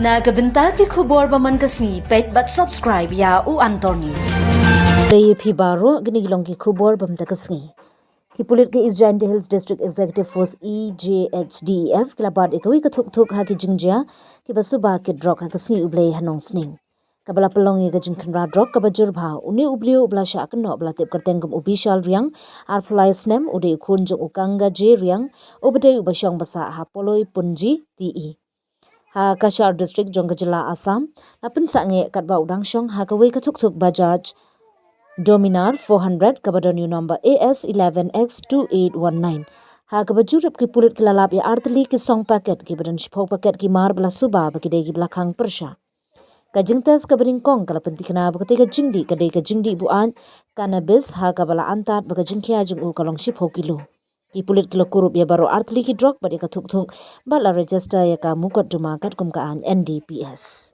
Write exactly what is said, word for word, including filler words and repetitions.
Na ka bynta ki khubor ba man ka sngi, peit bad subscribe ïa U Antor News. Te phi baroh, kine ki long ki khubor ba man ka sngi. Ki pulit ka East Jaintia Hills District Executive Force, E J H D E F, ki la bat ïa kawei ka thuk thuk ha ki jingjia kiba suba ki drok ha ka sngi U Blei ha Nongsning. Kaba la pynlong ïa ka jingkhynra drok kaba jur bha, une u briew uba la shah kynnoh ba la tip kyrteng kum u Bishal Riang, arphew lai snem, u dei u khun jong u Kanga J Riang, uba dei uba shong basa ha Poloi Punji, T E. Ha Cachar District jong ka jylla Assam, la pynsangeh katba u dang shong ha kawei ka thuk thuk Bajaj Dominar four hundred kaba don ïa u number A S eleven X two eight one nine. Ha kaba jurip ki pulit ki la lap ïa artylli ki song paket kiba don shiphew paket ki mar ba la suba ba ki dei kiba la khang pyrshah. Ka jingtest kaba nyngkong ka la pynthikna ba katei ka jingdih ka dei ka jingdih buaid cannabis, ha kaba la antad ba ka jingkhia jong u ka long shiphew kilo. Ki pulit ki la kurup ïa baroh artylli ki drok bad ïa ka thuk thuk bad la register ïa ka mukotduma katkum ka aiñ N D P S.